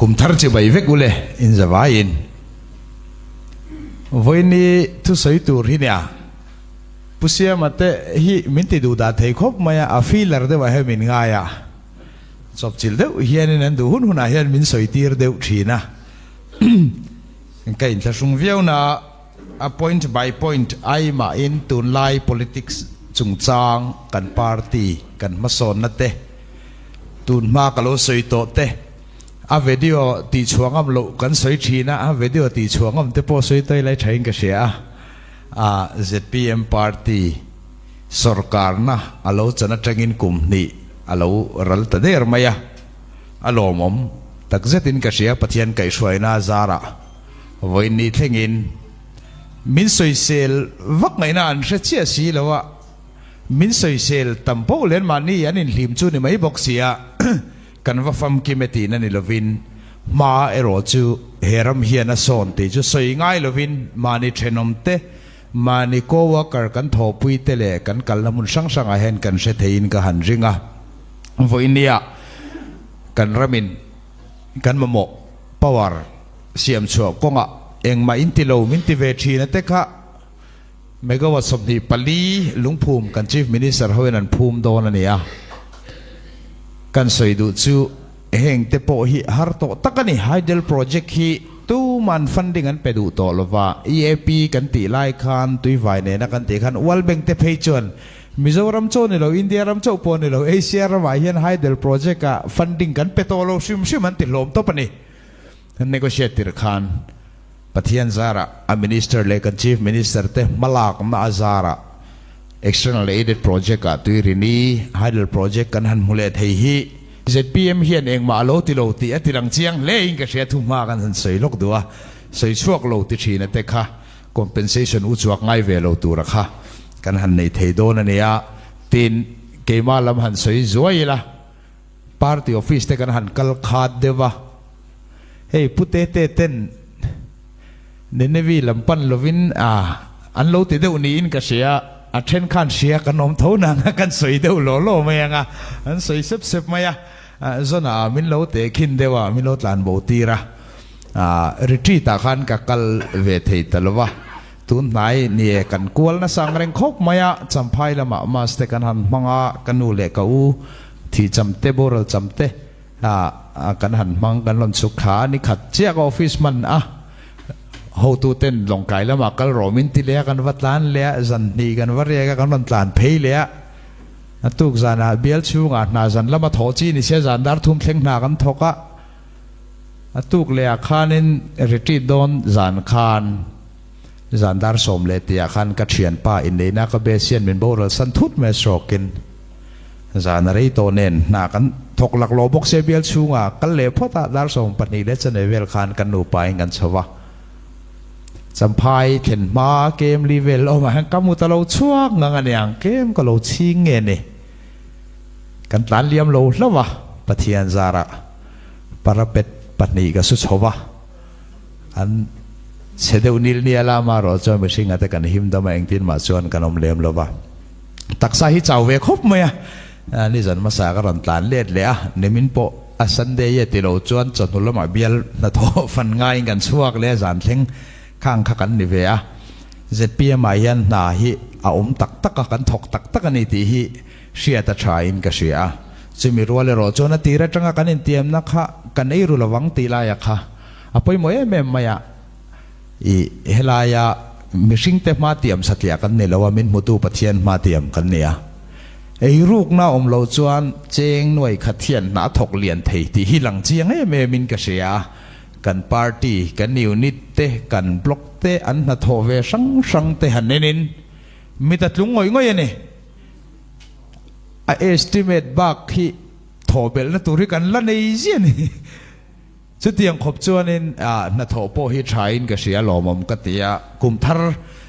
Kum thar chibai vek ule in zavaiin. Vawiini thusawi tur hi nia Pu Siama te hi min ti duh dah thei khawp mai a, a feeler deuh ah hian min ngai a, chawpchilh deuh hianin an duh hun hunah hian min sawi tir deuh thin a. Ka inthlahrung viau na a point by point ai mahin tunlai politics chungchang kan party kan hmasawnna te tun hma ka lo sawi tawh te a video tih chhuah ngam loh kan sawi thin a, a video tih chhuah ngam te pawh sawi tawi lai thain ka hria a, a zpm party sawrkarna a lo chan atangin kum hnih a lo ral ta der mai a. A lawmawm takzetin ka hria Pathian kaihhruaina zarah vawiin thlengin min sawisel vak ngaihna an hre chiah si lo a, min sawisel tam poh len mahni an inhlim chu ni mai bawk si a, kan va famkim e tihna ni lovin hma erawh chu he ram hian a sawn tih chu sawi ngai lovin mahni thenawm te, mahni co-worker kan thawhpui te leh kan kalna hmun hrang hrangah hian kan hre theiin ka han ring a. Vawinia kan ramin kan mamawh power siam chhuah kawngah engmah in ti lo min ti ve thin a te kha megawatt 24 lungphum kan Chief Minister hoin an phum dawn a ni a. Kan sawi duh chu heng te pawh hi har tawh tak a ni. Hydel project hi tuman funding an pe duh tawh lova, EAP kan tih lai khan tuivai nena kan tih khan World Bank te phei chuan Mizoram chauh ni lo, India ram chauh pawh ni lo, Asia ramah hian Hydel project ah funding kan pe tawh lo hrim hrim an ti hlawm tawp a ni. Negotiate tir khan Pathian zarah a Minister leh kan Chief Minister te hmalakna a zarah External Aided Project ah Tuirini Hydel project kan han hmu leh thei hi zpm hian engmah a lo ti lo tih a ti lang chiang hle in ka hria thuhma kan han sawi lawk duh a, sawi chhuak lo ti thin a te kha. Compensation u chuak ngai ve lo tura kha kan han nei thei dawn a nia. Tin, keimah lam han sawi zuai ila, party office te kan han kal khat deuh a, hei Pu Tete ten Ninevi lam pan lovin a an lo ti deuh niin ka hria, a then khan hria kan awm tho nang a, kan sawi deuh law law mai ang a, an sawi sep sep mai a. Zona min lo teh khin deuh a, min lo tlan bo tir a, retreat ah khan ka kal ve thei ta lo va, tun hnai ni e kan kual nasa ang reng khawp mai a, Champhai lamah mass te kan han hmang a, ka nu leh ka u thih cham te boral cham te kan han hmang kan rawn chhuk thla a, nikhat chiah ka office hman a, hotu ten Lawngtlai lamah kal rawh min ti leh a, kan va tlan leh a, zan hnih kan va riak a, kan rawn tlan phei leh a. A tuk zanah bial chhungah hna zan lama thawh chi ni sia zan dar thum thleng hna kan thawk a. A tuk lehah khanin retreat dawn zan khan zan dar sawm leh tihah khan ka thianpa inneihna ka base hian min boral san thut mai a sawkin zan a rei tawh nen hna kan thawk laklawh bawk sia bial chhungah kal leh phawt a dar 12 leh chanve vel khan kan nupa in kan chho va. Champhai thlen hma kem li vel awmah hian ka mut a lo chhuak ngang a niang, tlem ka lo chhing nge ni. Kan tlan liam lo hlauh a, Pathian zarah parapet pahnih ka su chho va, an chhe deuh nil nia la amaherawh chuan mihringa te kan him dam a, engtin mah chuan kan awm lem lo va. Taksa hi chau ve khawp mai a, nizan hmasa ka rawn tlan let leh a, nimin pawh a Sunday e ti lo chuan chawhnu lamah bial hnathawh fan ngaiin kan chhuak leh a, zan thleng khang kha kan ni ve a. Zpm ah hian hna hi a awm tak tak a, kan thawk tak tak a ni tih hi hriat a tha in ka hria a. Chumi rual erawh chuan a tir atanga kan intiamna kha kan ei ru lovang tih laia kha a pawimawh em em mai a. I helaia mihringte hma tiam satliah kan ni lo a, min hmutu Pathian hma tiam kan ni a. Eirukna awm lo chuan cheng nuai khat hian hna thawk lian thei tih hi lang chiang em em in ka hria a. Kan party, kan unit te, kan block te an hnathawh ve hrang hrang te han enin mit a tlung ngawih ngawih a ni. A estimate bak hi thawhbelhna tur hi kan la nei ziah a ni. Chutiang khawp chuanin hnathawh pawh hi thain ka hria lawmawm ka ti a, kum thar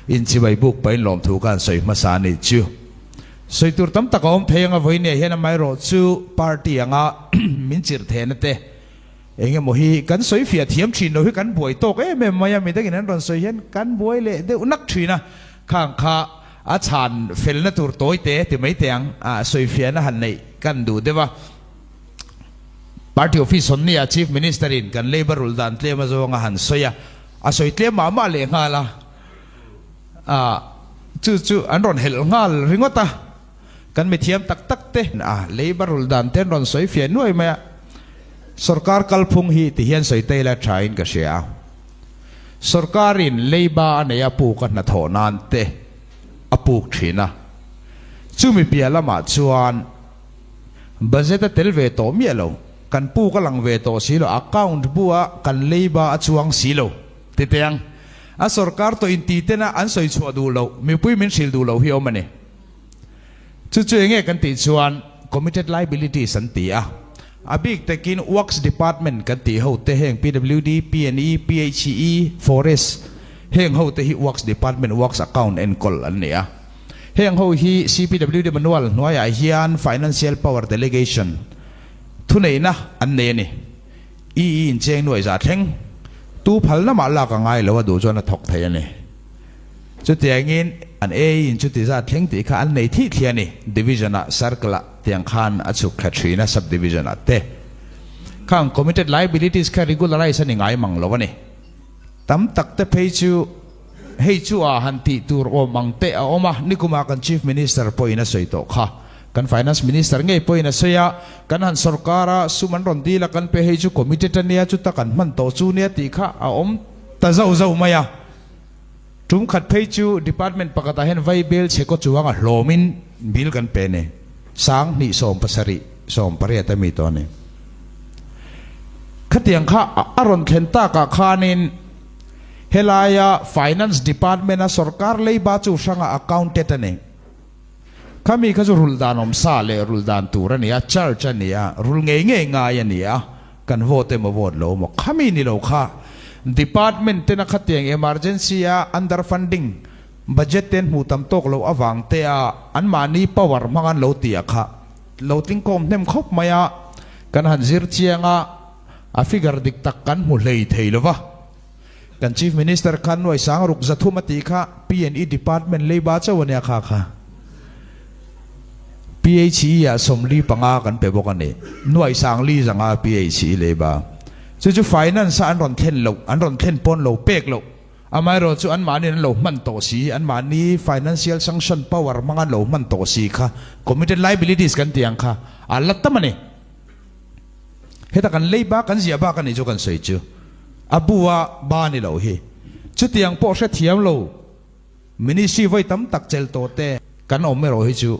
inchibai buk pahin lawmthu ka han sawi hmasa a nih chu. Sawi tur tam tak a awm thei anga vawinia hian amaherawh chu party anga min chirh thehna te eng emaw hi kan sawi fiah thiam thin lo hi kan buai tawk em em mai a, midangin an rawn sawi hian kan buai leh deuh nak thin a, khang kha a chhan felna tur tawi te ti mai teh ang, sawi fiahna han neih kan duh deuh a. Party office hawn nia Chief Minister in kan leiba rul dan tlem a zawng a han sawi a, a sawi tlem mah mah leh nghal a, ah chu chu an rawn helh nghal ringawt a, kan mithiam tak tak te a leiba rul dan te an rawn sawi fiah nuai mai a, sorkar kalphung hi ti hian sawi ta ila tha in ka hria a, sorkar in leiba a nei a puk a hnathawh nan te a puk thin a, chumi piah lamah chuan. Budget a tel ve tawh miah lo, kan puk a lang ve tawh si lo, account bu a kan leiba a chuang si lo ti teh ang. A sorkar tawh inti tena an sawi chhuah duh loh, mipui min hrilh duh loh hi awm a ni. Chu chu enge kan tih chuan committed liabilities an ti a, a bik takin Works Department kan tih ho te heng PWD, PNE, PHE, Forest heng ho te hi Works Department Works Account enkawl an ni a. Heng ho hi CPWD manual hnuaiah hian Financial Power Delegation thuneihna an nei a ni. EE in cheng nuai za thleng tu phalna mah lak a ngai lo a duh chuan a thawk thei a ni. Chutiangin an AE in chuti zat thleng tih kha an nei thih thli a ni. Division ah Circle ah tiang khan a chhuk thla thin a Sub Division ah te. Khang committed liabilities kha regularize a ni ngai mang lo a ni. Tam tak te phei chu Hei chu a han tih tur awm ang teh a awm a, nikumah kan Chief Minister pawhin a sawi tawh kha. Kan Finance Minister ngei pawhin a sawi a, kan han sorkar a, sum an rawn dil a kan pe hei chu committed a nia, chuta kan hman tawh chu nia tih kha a awm ta zauh zauh mai a. Tum khat phei chu Department pakhatah hian vai bel chhe kaw chuang a hlawmin bill kan pe ni. 20 17 18 a mi tawh a ni. Khatiang kha a rawn thlen takah khanin, Helaia Finance Department a sorkar leiba chu hranga accounted a ni. Khami kha chu rul dan awm sa leh rul dan tur a ni a, charge a ni a, rul ngei ngei ngai a ni a, kan vote emaw vote lo emaw khami ni lo kha Department tena khatiang emergency a under funding budget ten hmuh tam tawk loh avang te a anmahni power hmang an lo tih a kha lo tlingkawm hnem khawp mai a, kan han zir chiang a. A figure dik tak kan hmu hlei thei lo va. Kan Chief Minister khan nuai sang ruk 300 a tih kha PNE Department leiba chauh a nia kha kha. PHE ah 45 kan pe bawk a ni. Nuai sang li zanga PHE leiba. Chu chu Finance a an rawn thlen loh, an rawn thlen pawn lo pek loh. Amaherawh chu anmahni an lo hman tawh si, anmahni financial sanction power hmanga an lo hman tawh si kha committed liabilities kan tih ang kha a la tam a ni. Heta kan lei bak kan ziah bak a nih chu kan sawi chu a bu a ba ni loh hi. Chutiang pawh hrethiam lo ministry vawi tam tak chelh tawh te kan awm erawh hi chu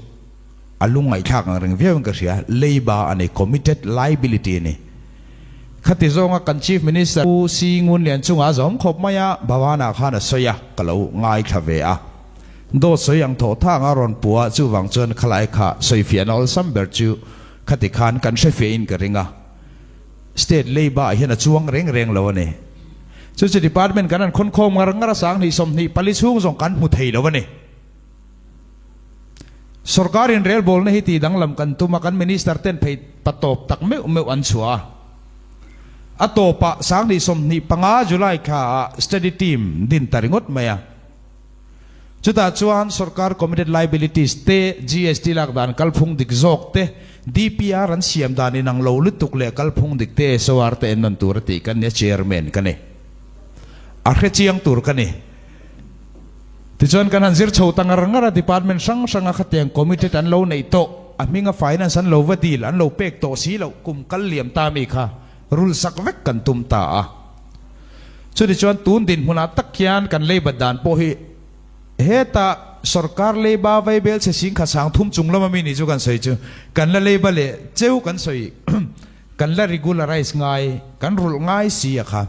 a lungngaihthlak ang reng viau in ka hria. Lei ba a ni, committed liability a ni. Khati zawnga kan Chief Minister Pu Si Ngunlian chungah a zawm khawp mai a, Bhavan-ah khan a sawi a, ka lo ngaithla ve a. Dawt sawi ang thawh thang a rawn pu a, chuvang chuan khalai kha sawifiahna awlsam ber chu Khati khan kan hre fe in ka ring a, State Labour ah hian a chuang reng reng lo a ni. Chu chu Department kan han khawn khawm ngar ngar a, 2024 chhung zawng kan hmu thei lo a ni. Sorkar in relbawlna hi tih danglam kan tum a, kan Minister ten phei patawp tak meuh meuh an chhuah a. A tawpah 2025 July thla ah Study Team din ta ringawt mai a. Chutah chuan sorkar committed liabilities te, GST lak dan kalphung dik zawk te, DPR an siam dan inang lo lutuk leh kalphung dik te SOR te ennawn tur a tih kan nia Chairman ka ni. A hre chiang tur ka ni. Tichuan kan han zir chho ta ngar ngar a department hrang hranga khatiang committed an lo neih tawh, a hminga finance an lo va dil, an lo pek tawh si loh kum kal liam ta mi kha rulsak vek kan tum ta a. Chutichuan tun dinhmunah tak hian kan leibat dan pawh hi heta sorkar leiba vaibel chhe singkhat 3000 chung lama mi nih chu kan sawi chu kan la leiba leh cheu kan sawi kan la regularize ngai kan rulh ngai si a kha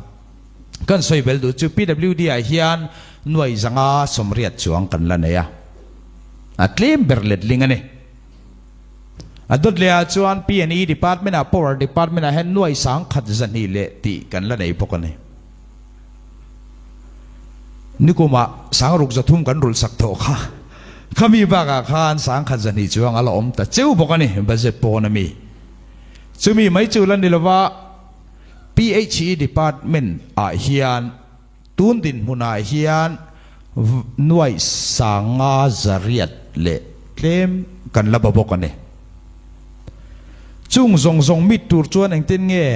kan sawi bel duh chu PWD ah hian nuai zanga 80 chuang kan la nei a a tlem ber letling a ni. A dawt leh ah chuan PNE Department ah Power Department ah hian nuai 1000 200 leh tih kan la nei bawk a ni. Nikum ah 630 kan rulh sak tawh kha. Khami bak ah khan 1002 chuang a la awm ta cheu bawk a ni budget pawn a mi. Chumi mai chu la ni lova PHE Department ah hian Tun dinhmunah hian nuaih 508 leh tlem kan la ba bawk a ni. Chung zawng zawng mit tur chuan engtin nge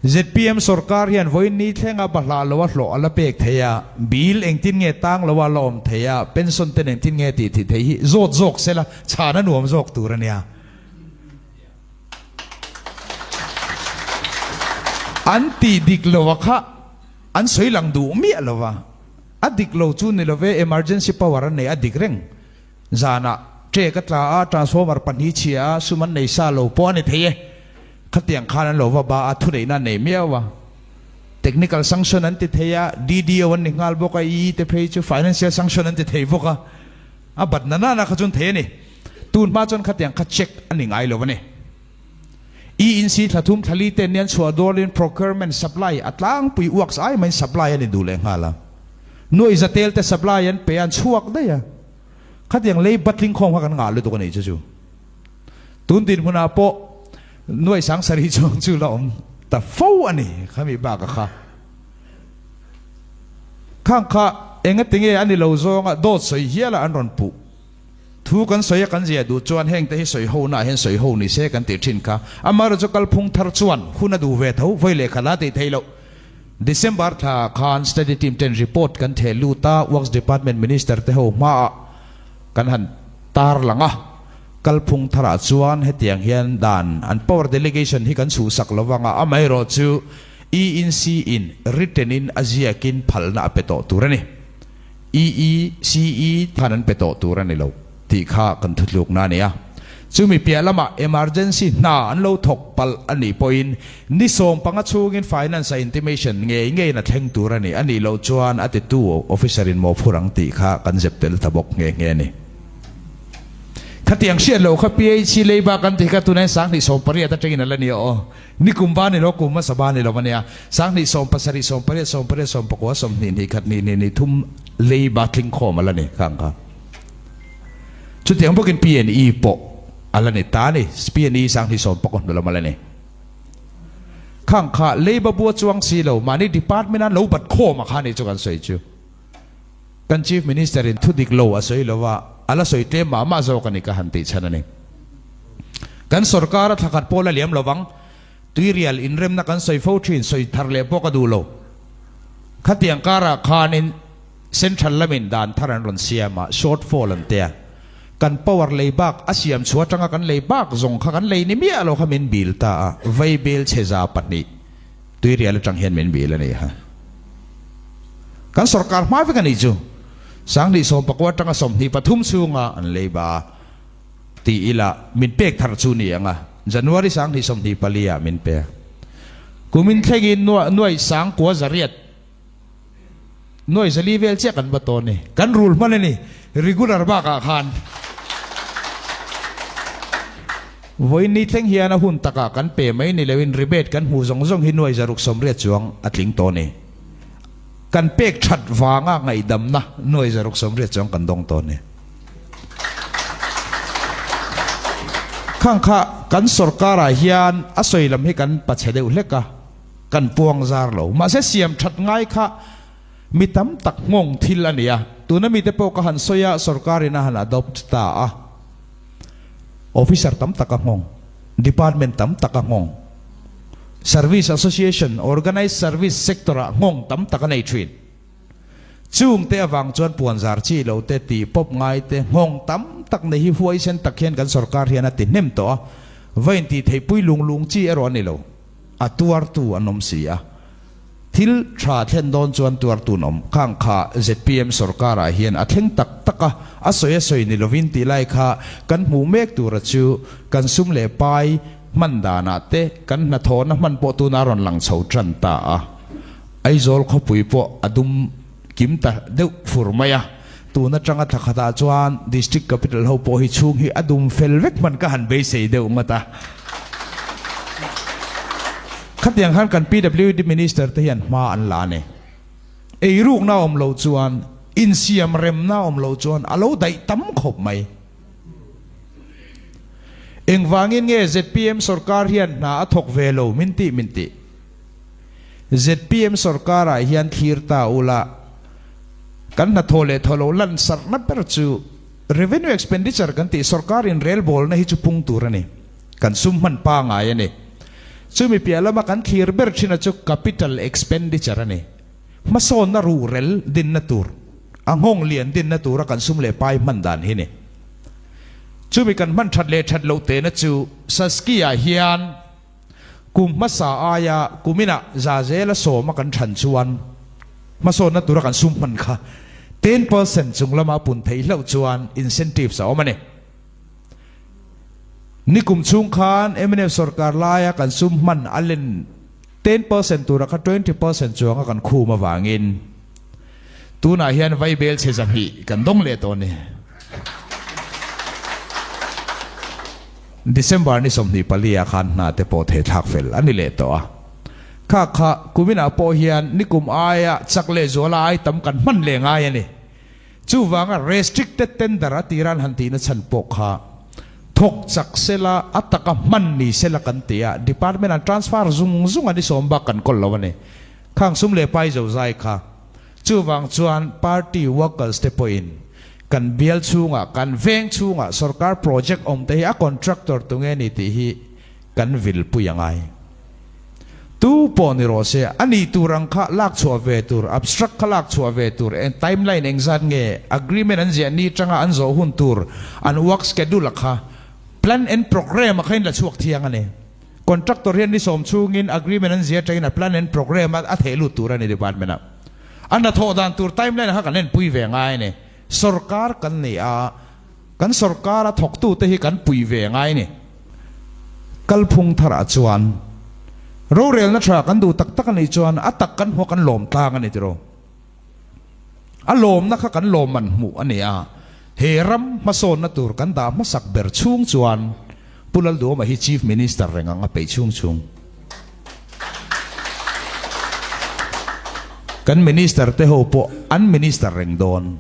zpm sorkar hian vawiin ni thlenga bahlah loa hlawh a la pek thei a, bill engtin nge tang loa la awm thei a, pension ten engtin nge tih thih thei hi zawt zawk sela chhan a nuam zawk tur a nia. An tih dik loa kha an sawi lang duh miah lova, a dik lo chu ni love emergency power a nei a dik reng. Zanah ṭek a tla a, transformer pahnih chhia a, sum an nei sa lo pawh a ni thei e. Khatiang khan an lo va ba a, thuneihna an nei miau a. Technical sanction an ti thei a, DDO an ni nghal bawk a, EE te phei chu financial sanction an ti thei bawk a. A bat na nana kha chuan thei a ni. Tun hma chuan khatiang kha check a ni ngai lo a ni. ENC thla thum thla li ten nian chhuah dawlin procurement supply a tlangpui uaks ai maiin supply a ni duh leh nghal a. Nuaih zatel te supply an pe a, an chhuak daih a. Khatiang lei batling khawm kha kan ngah lutuk a nih chu chu. Tun dinhmunah pawh nuaih sang sarih chuang chu la awm ta fo a ni khami bak a kha. Khang kha engatinge a ni lo zawnga dawt sawi hiala an rawn puh. Thu kan sawi a kan zia duh chuan heng te hi sawi ho naah hian sawi ho ni se kan tih thin kha. Amaherawhchu kalphung thar chuan hun a duh ve tho vawi leh khat a tih theih loh. December thla khan Study Team ten report kan theh lut a, Works Department Minister te ho hmaah kan han tar lang a. Kalphung tharah chuan hetiang hian dan an power delegation hi kan chhuhsak lo vang a, amaherawhchu ENC in written in a ziakin phalna a pe tawh tur a ni. EECE khan an pe tawh tur a ni lo tih kha kan thutlukna a ni a. Chumi piah lamah emergency hna an lo thawk palh a nih pawhin ni 15 chhungin finance a intimation ngei ngeiin a thleng tur a ni. A nih loh chuan a titu officer in mawhphur ang tih kha kan zep tel ta bawk nghe nghe a ni. Khatiang hriat loh kha PHC leiba kan tih kha tunah hian 2018 atangin a la ni aw. Ni kum va ni lo, kum hmasa va ni lo a nia. 2000 17, 18, 18, 19, 20, hnih khat, hnih hnih hnih thum leiba tling khawm a la ni khang kha. Chutiang bawkin PNE pawh a la ni ta a ni. PNE 2019 hnu lam a la ni. Khang kha leiba bua chuang si lo, mahni department a lo bat khawm a kha ni chu kan sawi chu. Kan Chief Minister in thu dik lo a sawi lo a, a la sawi tlem mah mah zawk a ni ka han tih chhan a ni. Kan sorkar a thlakhat pawl a liam lovang, tuirial inremna kan sawi fo thin, sawi thar leh pawh ka duh lo. Khatiang karah khanin Central lamin dan thar an rawn siam a, short fall an tia. Kan power lei bak a siam chhuah atanga kan lei bak zawng kha kan lei ni miah lo kha min bil ta a, vaibel chhe 200 tuirial atang hian min bil a ni ha. Kan sorkar hma vek a nih chu. 2019 atanga 23 chhunga an lei ba tih ila min pek thar chu ni ang a, January 2024 ah min pek. Kumin thlengin nuaih sang kua zariat nuaih zali vel chiah kan va tawn ni. Kan rul hman a ni regular bakah khan. Vawiin ni thleng hian a hun takah kan pe mai ni loin rebate kan hmuh zawng zawng hi nuaih 680 chuang a tling tawh a ni. Kan pek that vanga ngaihdamna nuaih 680 chuang kan dawng tawh a ni. Khang kha kan sorkarah hian a sawi lam hi kan pachhe deuh hlek a, kan puang zar lo. Mahse siam that ngai kha mi tam tak nghawng thil a ni a. Tuna mite pawh ka han sawi a, sorkarin a han adopt ta a. Officer tam tak a nghawng, department tam tak a nghawng, service association, organised service sector ah nghawng tam tak a nei thin. Chungte avang chuan puanzar chi lo te, tih pawp ngai te, nghawng tam tak nei hi huaisen tak hian kan sorkar hian a ti hnem tawh a, va intih theihpui lung lung chi erawh a ni lo. A tuartu an awm si a. Thil tha thlen dawn chuan tuartu an awm. Khang kha zpm sorkarah hian a thleng tak tak a, a sawi a sawi ni lovin tih lai kha kan hmuh mek tura chu kan sum leh pai hman danah te kan hnathawhna hman pawh tuna rawn lang chho tan ta a. Aizawl khawpui pawh a dum kim ta deuh fur mai a, tun atanga thla khatah chuan District Capital ho pawh hi chhung hi a dum fel vek hman ka han beisei deuh ngawt a. Khatiang khan kan PWD Minister te hian hma an la a ni. Eirukna awm lo chuan, insiam remna awm lo chuan a lo daih tam khawp mai. Engvangin nge zpm sorkar hian hna a thawk ve lo min tih min tih. Zpm sorkarah hian thlir ta ula, kan hnathawh leh thawh loh lansarhna ber chu revenue expenditure kan tih sorkar inrelbawlna hi chu pung tur a ni. Kan sum hman pangai a ni. Chumi piah lama kan thlir ber thin a chu capital expenditure a ni. Hmasawnna ruhrel dinna tur, a nghawng lian dinna tura kan sum leh pai hman dan hi ni. Chumi kan hman that leh that loh tehna chu Saskia hian kum hmasa aia kuminah za zela sawma kan than chuan hmasawnna tura kan sum hman kha 10% chung lama pun theih hlauh chuan incentives a awm a ni. Nikum chhung khan mnf sorkar laia kan sum hman a len 10% tura kha 20% chuanga kan khum avangin tunah hian vaibel chhe 200 kan dawng leh tawh a ni. December ni 24 ah khan hna te pawh thei thlak fel a ni leh tawh a. Kha kha kuminah pawh hian nikum aia chak leh zuala ai tam kan hman leh ngai a ni. Chuvanga restricted tender a tiran han tihna chhan pawh kha thawk chak sela, a taka hman ni sela kan ti a, department an transfer zung zung a ni sawm bak kan kawl lo a ni. Khang sum leh pai zo zai kha. Chuvang chuan party workers te pawhin kan bial chhungah, kan veng chhungah sorkar project awm te hi a contractor tunge ni tih hi kan vilpui a ngai. Tu pawh ni rawh se, a nih tur ang kha lak chhuah ve tur, abstract kha lak chhuah ve tur, eng timeline engzat nge, agreement an ziah ni tanga an zawh hun tur, an work schedule a kha, plan and programme a kha in la chhuak thiang a ni. Contractor hian ni sawm chhungin agreement an ziah atangin a plan and programme a theh lut tur a ni department ah. A hnathawh dan tur timeline a kha kan enpui ve ngai a ni. Sorkar kan ni a, kan sorkar a thawktute hi kan pui ve ngai a ni. Kalphung tharah chuan rorelna tha kan duh tak tak a nih chuan a tak kan hmuh a kan lawm tlang a ni tiraw. A lawmna kha kan lawmman hmuh a ni a, he ram hmasawnna tur kan dah hmasak ber chhung chuan Pu Lalduhawma hi Chief Minister reng ang a peih chhung chhung. Kan Minister te ho pawh an Minister reng dawn.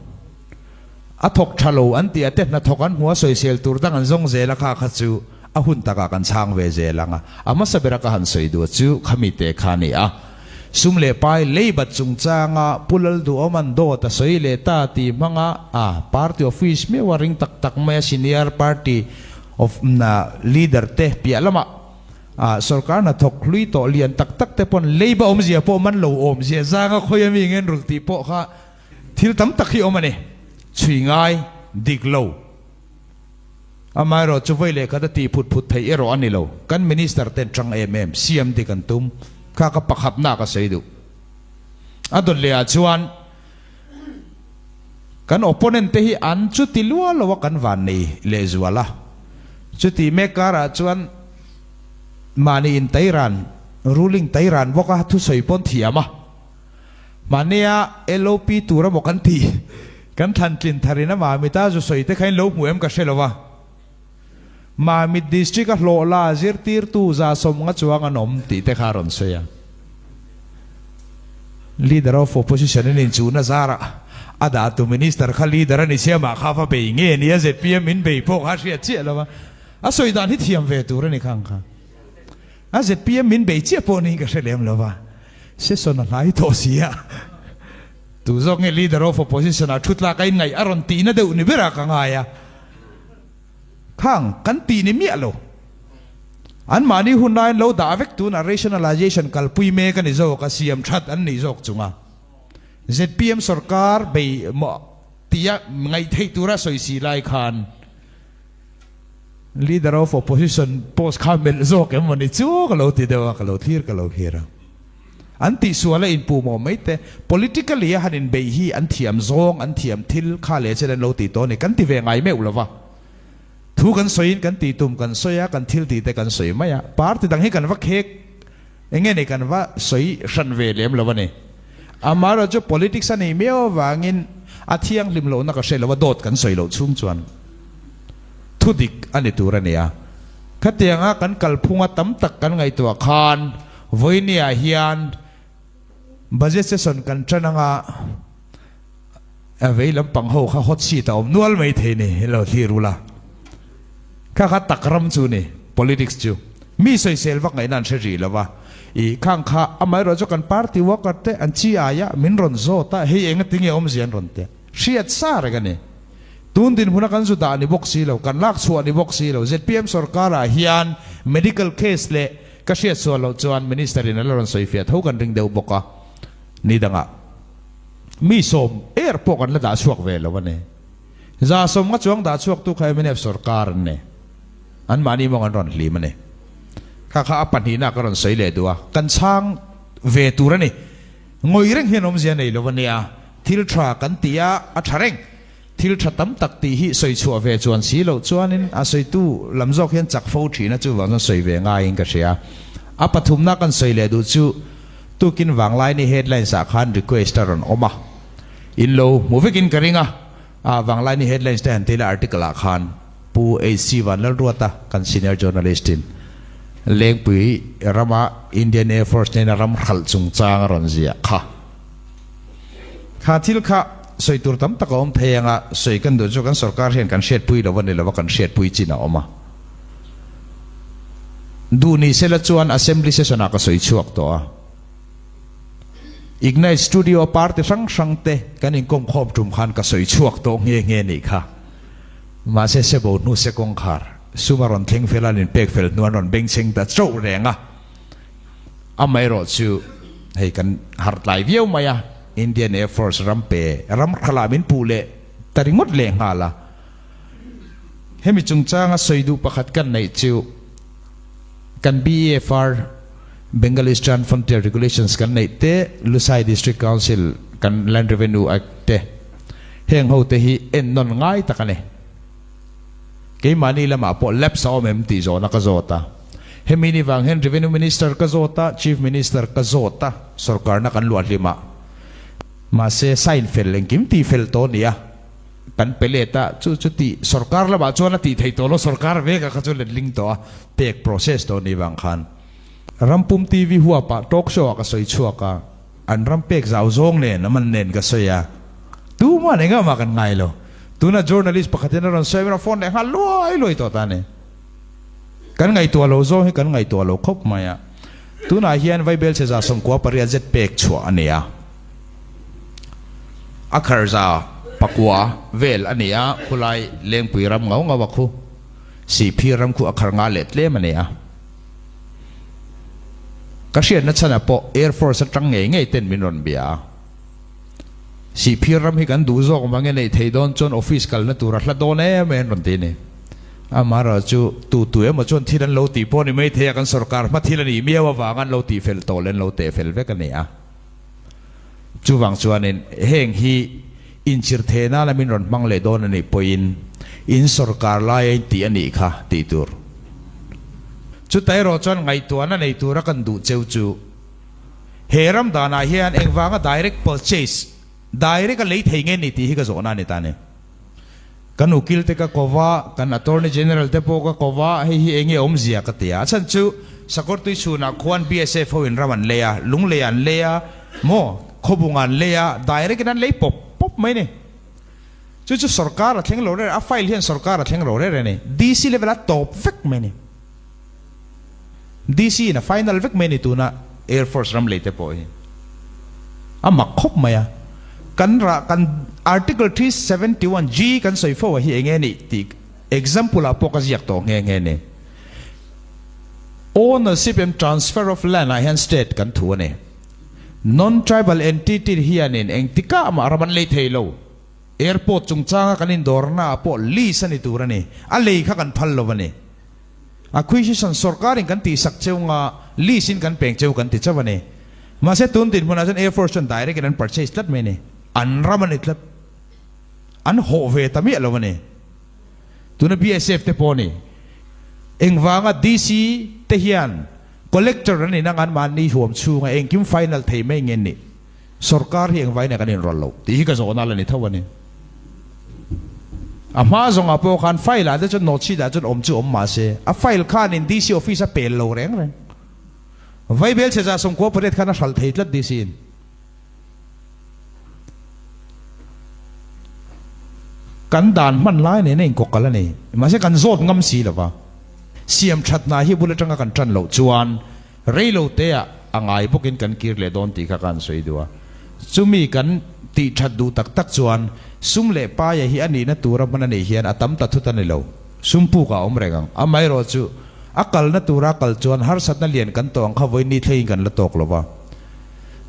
A thawk tha lo an tih a te hnathawk an hmu a sawisel tur dang an zawng zel a kha kha chu a hun takah kan chhang ve zel ang a. A hmasa bera ka han sawi duh chu khami te kha a ni a. Sum leh pai leibat chungchanga Pu Lalduhawma'n dawt a sawi leh ta tih hmanga a party office meuh a ring tak tak mai a senior party of leader te piah lamah sorkar hnathawk hlui tawh lian tak tak te pawn leiba awmzia pawh man lo awmzia zanga khawi a mi ngen rulh tih pawh kha Thil tam tak hi awm a ni. Chhui ngai, dik lo. Amaherawh chu vawi leh khat a tih phut phut theih erawh a ni lo. Kan Minister ten tang em em, siam dik an tum. Kha ka pakhatna ka sawi duh. A dawt leh ah chuan kan opponent te hi an chuti lua lo a kan van nei lehzual a. Chuti mek karah chuan mahni in tairan, ruling tairan bawk a thusawi pawn thiam a. Mahnia LOP tur emaw kan tih kan thlan tlin tharin a Mamita zu sawi te kha in lo hmu em ka hre lo va. Mamit District a hlawh la zirtirtu 150 chuang an awm tih te kha a rawn sawi a. Leader of Opposition in inchuhna zarah a dah tu Minister kha Leader a ni sia mah kha va bei nge ni a zpm in bei pawh kha a hriat chiah lo va. A sawi dan hi thiam ve tur a ni khang kha. A zpm min bei chiah pawh niin ka hre lem lo va. Session a hnai tawh si a, tu zawk nge Leader of Opposition ah thu tlak a inngaih a rawn tihna deuh ni berah ka ngai a, khang kan tih ni miah lo. Anmahni hun laiin lo dah vek tunah rationalization kalpui mek a ni zawk a, siam that an nih zawk chunga zpm sorkar bei maw tia ngaih theih tura sawi si lai khan Leader of Opposition post kha melh zawk em mawni chu ka lo ti deuh a, ka lo thlir ka lo thlir a. An tihsual a inpuh mawh mai te, politically a han inbeih hi an thiam zawng, an thiam thil kha leh chen an lo tih tawh a ni, kan ti ve ngai meuh lo va. Thu kan sawiin kan tih tum kan sawi a, kan thil tih te kan sawi mai a. Party dang hi kan va khek eng nge ni kan va sawi hran ve lem lo a ni. Amaherawhchu politics a nih miau avangin a thianghlim lohna ka hre lo a, dawt kan sawi loh chhung chuan. Thu dik a ni tur a ni a. Khatianga kan kalphunga tam tak kan ngaihtuah khan vawinia hian budget session kan tan anga a vei lampang ho kha hot seat a awm nual mai thei ni lo thlir ula. Kha kha tak ram chu ni politics chu. Mi sawisel vak ngaihna an hre rih lo va. I khang kha amaherawh chu kan party worker te an chi aia min rawn zawt a, hei engatinge awmzia an rawn ti a. Hriat sa reng a ni. Tun dinhmuna kan zu dah ni bawk si lo, kan lak chhuah ni bawk si lo. Zpm sorkarah hian medical case leh ka hriat sual loh chuan Minister in a la rawn sawi fiah tho kan ring deuh bawk a, ni dangah mi sawm er pawh kan la dah chhuak ve lo a ni. 150 chuang dah chhuaktu kha mnf sorkar an ni. Anmahni mawng an rawn hlim a ni. Kha kha a pahnihna ka rawn sawi leh duh a, kan chhang ve tur a ni. Ngawih reng hian awmzia nei lo a nia, thil tha kan ti a, a tha reng. Thil tha tam tak tih hi sawi chhuah ve chuan si loh chuanin a sawitu lam zawk hian chak fo thin a, chuvang chuan sawi ve ngaiin ka hria. A pathumna kan sawi leh duh chu tukin Vanglaini headlines ah khan request a rawn awm a, in lo hmu vekin ka ring a, ah Vanglaini headlines te han ti ila article ah khan Pu HC Vanlalruata kan senior journalist in Lengpui rama Indian Air Force nena ram hralh chungchang a rawn ziah kha. Kha thil kha sawi tur tam tak a awm thei anga sawi kan duh chu kan sorkar hian kan hriatpui lo a ni lo a, kan hriatpui chin a awm a. Duh ni sela chuan Assembly session ah ka sawi chhuak tawh a. Ignite Studio a party hrang hrang te kan inkawm khawm tum khan ka sawi chhuak tawh nghe nghe nih kha. Mahse sebo hnu se kawngkhar sum a rawn thleng fel a, an inpek fel hnu an rawn bengchheng ta chauh reng a. Amaherawh chu hei kan harh tlai viau mai a, Indian Air Force ram pe ram khalah min puh leh ta ringawt leh nghal a. Hemi chungchanga sawi duh pakhat kan neih chu kan BEFR, Bengal Eastern Frontier Regulations kan neih te, Lusai District Council kan Land Revenue Act te, heng ho te hi ennawn ngai tak a ni. Keimahni lamah pawh lapse a awm em tih zawhna ka zawt a. Hemi ni vang hian Revenue Minister ka zawt a, Chief Minister ka zawt a, sorkarna kan luah hlim a. Mahse, sign fel engkim tih fel tawh a ni a, kan pe let a, chu chu tih sorkar lamah chuan a tih theih tawh lo, sorkar vekah kha chu letling tawh a, pek process tawh a nih vang khan. Rampum TV huapah talk show ah ka sawi chhuak a, an ram pek zau zawng nen a man nen ka sawi a, tumah engah mah kan ngai lo. Tuna journalist pakhat hian a rawn sawi a, min rawn phone leh nghal luai luai tawh ta a ni. Kan ngaihtuah lo zawng hi kan ngaihtuah lo khawp mai a. Tunah hian Vaibel chhe 98 zet pek chhuah a ni a. A khar 9% vel a ni a, khulai Lengpui ram ngau ngau a khu. Sihphir ram khu a khar nga leh tlem a ni a. Ka hriatna chhanah pawh Air Force atang ngei ngei ten min rawn bia a. Sihphir ram hi kan duh zawk mange neih thei dawn chuan office kalna tur a hla dawn em em rawn ti a ni. Amaherawh chu tu tu emaw chuan thil an lo tih pawh ni mai thei a, kan sorkar hma thil a nih miau avanga an lo tih fel tawh leh an lo teh fel vek a ni a. Chuvang chuanin heng hi inchir thei nana min rawn hmang leh dawn a nih pawhin in sorkar laia in tih a nih kha tih tur. Chuta erawh chuan ngaihtuahna nei tura kan duh cheu chu he ram danah hian engvanga direct purchase, direct a lei thei nge ni tih hi ka zawhna a ni ta a ni. Kan ukil te ka ko va, kan Attorney General te pawh ka ko va, hei hi enge awmzia ka ti a. A chhan chu Sakawrtui chhunah khuan BSF ho in ram an lei a, Lunglei an lei a, maw, Khawbung an lei a, direct in an lei pawp pawp mai ni. Chu chu sorkar a thleng lo rere, a file hian sorkar a thleng lo rere a ni. DC level a tawp vek mai ni. DC in a final vek mai a ni tuna Air Force ram lei te pawh hi a mak khawp mai a. Kan rah kan Article 371 G kan sawi fo a hi enge nih tih example ah pawh ka ziak tawh nghe nghe ni. Ownership and transfer of land ah hian state kan thu a ni. Non-tribal entity hianin engtikah mah ram an lei thei lo. Airport chungchanga kan indawrna ah pawh lease a ni tur a ni. A lei kha kan phal lo a ni. Acquisition sorkarin kan tihsak cheu nga lease in kan peng cheu kan ti chauh a ni. Mahse tun dinhmunah chuan Air Force chuan direct in an purchase tlat mai a ni. An ram a ni tlat. An hawh ve ta miah lo a ni. Tuna BSF te pawh a ni. Engvanga DC te hian collector an inang an mahni huam chhunga engkim final thei mai nge ni. Sorkar hi engvai nge kan inrawlh loh tih hi ka zawhna la ni tho a ni. A hma zawngah pawh khan file ah te chuan note sheet ah chuan awm chu awm mah se, a file khanin DC office a pel lo reng reng. Vaibel chhe 98 khan a hralh thei tlat DC in. Kan dan hman lai nen a inkawk kal a ni. Mahse kan zawt ngam si lo va. Siam that hna hi bul atanga kan tan loh chuan Reilo te ah a ngai bawkin kan kir leh dawn tih kha ka han sawi duh a. Chumi kan tih that duh tak tak chuan sum leh paia hi a nihna tura hman a nih hian a tam ta thut a ni lo. Sum puk a awm reng ang. Amaherawhchu, a kalna tura kal chuan harsatna lian kan tawh ang kha vawiin ni thlengin kan la tawk lo va.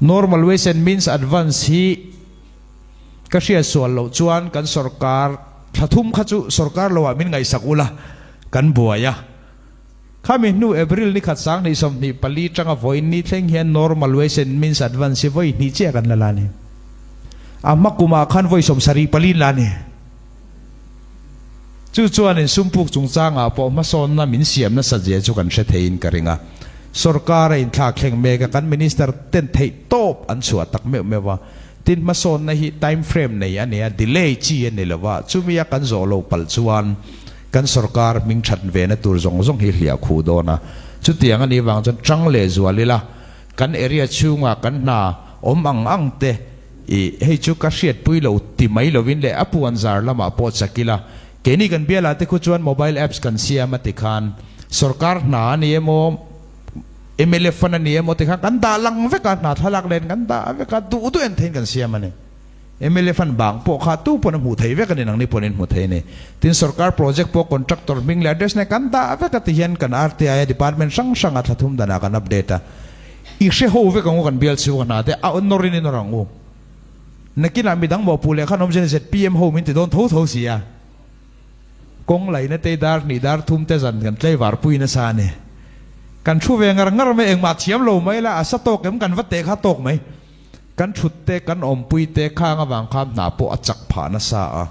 Normal Ways and Means Advance hi ka hriat sual loh chuan kan sorkar thla thum kha chu sorkar loah min ngaihsak ula kan buai a. Khami hnu April ni khat 2024 tanga vawiin ni thleng hian Normal Ways and Means Advance hi vawi hnih chiah kan la la a ni. A hma kumah khan vawi 74 in la a ni. Chu chuanin sumpuk chungchangah pawh hmasawnna min siam nasat zia chu kan hre theiin ka ring a. Sorkar a inthlak thleng mek a, kan Minister ten theih tawp an chhuah tak meuh meuh a. Tin, hmasawnna hi time frame nei a ni a, delay chi a ni lo va, chumi a kan zawh loh palh chuan kan sorkar hming that vena tur zawng zawng hi hliah khuh dawn a. Chutiang a nih vang chuan tang leh zual ila, kan area chhunga kan hna awm ang ang te i hei chu ka hriatpui lo ti mai lovin leh a puan zar lamah pawh chak ila, keini kan bialah te khu chuan mobile apps kan siam a ti khan sorkar hna a ni emaw, Mla fund a ni emaw ti kha kan dah lang vek a, hna thlalak len kan dah vek a, duh duh en theiin kan siam a ni. Mla fund bang pawh kha tu pawn a hmuh theih vek a ni, nangni pawn in hmu thei a ni. Tin, sorkar project pawh contractor hming leh address nen kan dah vek a ti hian kan RTI a department hrang hrang a thla thum danah kan update a. I hre ho vek ang u kan bial chhung a hna te a nawrin i nawr ang u. Nakinah midang mawhpuh leh khan awmzia zpm ho min ti dawn tho tho si a. Kawng laihna te dar hnih dar thum te zan kan tlei var pui nasa a ni. Kan thu ve ngar ngar mai, engmah thiam lo mai la, a sa tawk em kan va teh kha tawk mai. Kan thut te, kan awmpui te khang avang khan hna pawh a chak phah nasa a.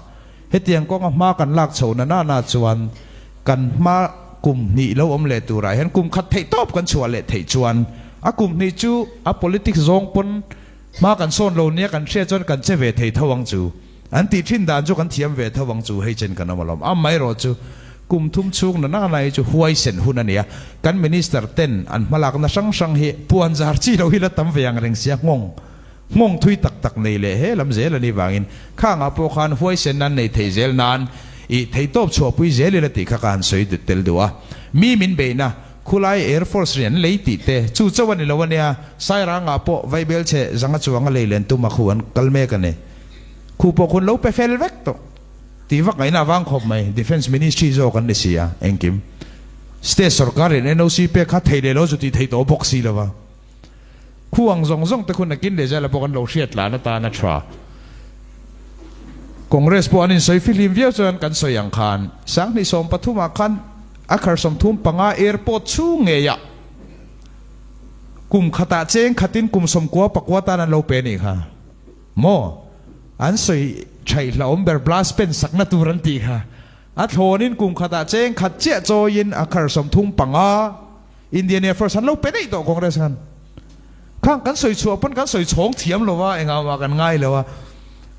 Hetiang kawnga hma kan lak chho na nana chuan kan hma kum hnih lo awm leh turah hian kum khat theih tawp kan chhuah leh theih chuan a kum hnih chu a politics zawng pawn hma kan sawn lo nia kan hriat chuan kan che ve thei tho ang chu. An tih thin dan chu kan thiam ve tho ang chu hei chen kan awm alawm. Amaherawh chu kum thum chhung na nana hi chu huaisen hun a ni a, kan minister ten an hmalakna hrang hrang hi puan zar chi lo hi la tam ve ang reng sia nghawng nghawng thui tak tak nei leh he lam zel a nih vangin khangah pawh khan huaisen an nei thei zel nan ih theihtawp chhuahpui zel ila tih kha ka han sawi tel duh a. Mi min beihna khulai Air Force rian lei tih te chu chauh a ni lo a nia, Sairangah pawh Vaibelchhe zanga chuanga lei len tum a khu an kal mek a ni. Khu pawh khun lo pe fel vek tawh tih vak ngaihna avang khawp mai. Defence Ministry zawk an ni si a, engkim State sorkar in NOC pek kha thei leh lo chu tih theih tawh bawk si lo va. Khu ang zawng zawng te khu nakin leh zela pawh kan lo hriat tlan atan a tha. Congress pawh an insawi fihlim viau chuan kan sawi ang khan 2013 ah khan a khar 35 airport chhung ngeiah kum khatah cheng khatin kum 99 tan an lo pe a nih kha. Maw? An sawi thaih hlauhawm ber blast pen sakna tur an tih kha. A thlawnin kum khatah cheng khat chiah chawiin a khar 35 Indian Air Force an lo pe daih tawh Congress khan. Khang kan sawi chhuah pawn kan sawi chhawng thiam lo a, engah mah kan ngai lo a.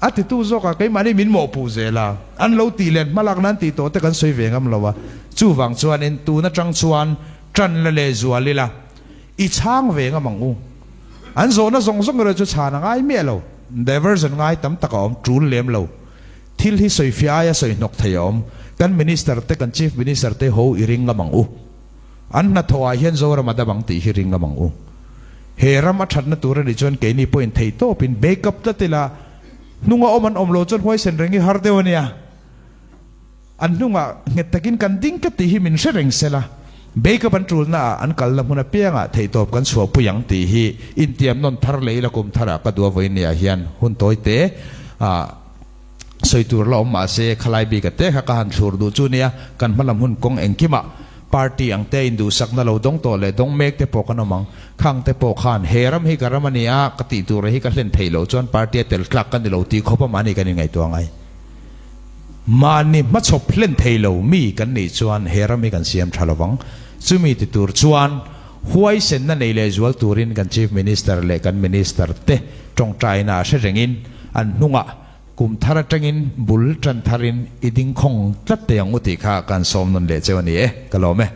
A titu zawkah keimahni min mawhpuh zel a, an lo tih len hmalak nan tih tawh te kan sawi ve ngam lo a. Chuvang chuanin tun atang chuan tan la leh zual ila i chhang ve ngam ang u. An zawhna zawng zawng erawh chu chhan a ngai miah lo. Diversion ngai tam tak a awm, tul lem lo. Thil hi sawifiah aia sawi hnawk thei a awm. Kan Minister te, kan Chief Minister te ho i ring ngam ang u. An hnathawh ah hian Zoram a dam ang tih hi ring ngam ang u. He ram a thatna tur a nih chuan keini pawhin theihtawpin backup tlat ila, hnunga awm an awm lo chuan huaisen reng hi har deuh a nia. An hnungah nghet takin kan ding ka tih hi min hre reng sela, Baker an tulna ah an kalna hmun apiangah theihtawp kan chhuahpui ang tih hi intiam nawn thar leh ila kum tharah ka duh a vawinia hian hun tawi te ah sawi tur la awm mahse khalai bik a te kha ka han thlur duh chu nia kan hmalam hun kawng engkimah party ang te induhsakna lo dawng tawh leh dawng mek te pawh kan awm ang khang te pawh khan he ram hi ka ram a ni a ka tih tur hi ka hlen theih loh chuan party a tel tlak ka ni lo tih khawp a mahni kan inngaihtuah ngai. Mahni hmachhawp hlen thei lo mi kan nih chuan he ram hi kan siam tha lovang. Chumi ti tur chuan huaisenna nei leh zual turin kan Chief Minister leh kan Minister te tawngtaina a hre rengin an hnungah kum thar atangin bul tan tharin i ding khawng tlat thei ang u tih kha kan sawm nawn leh cheu a ni e. Ka lawm e.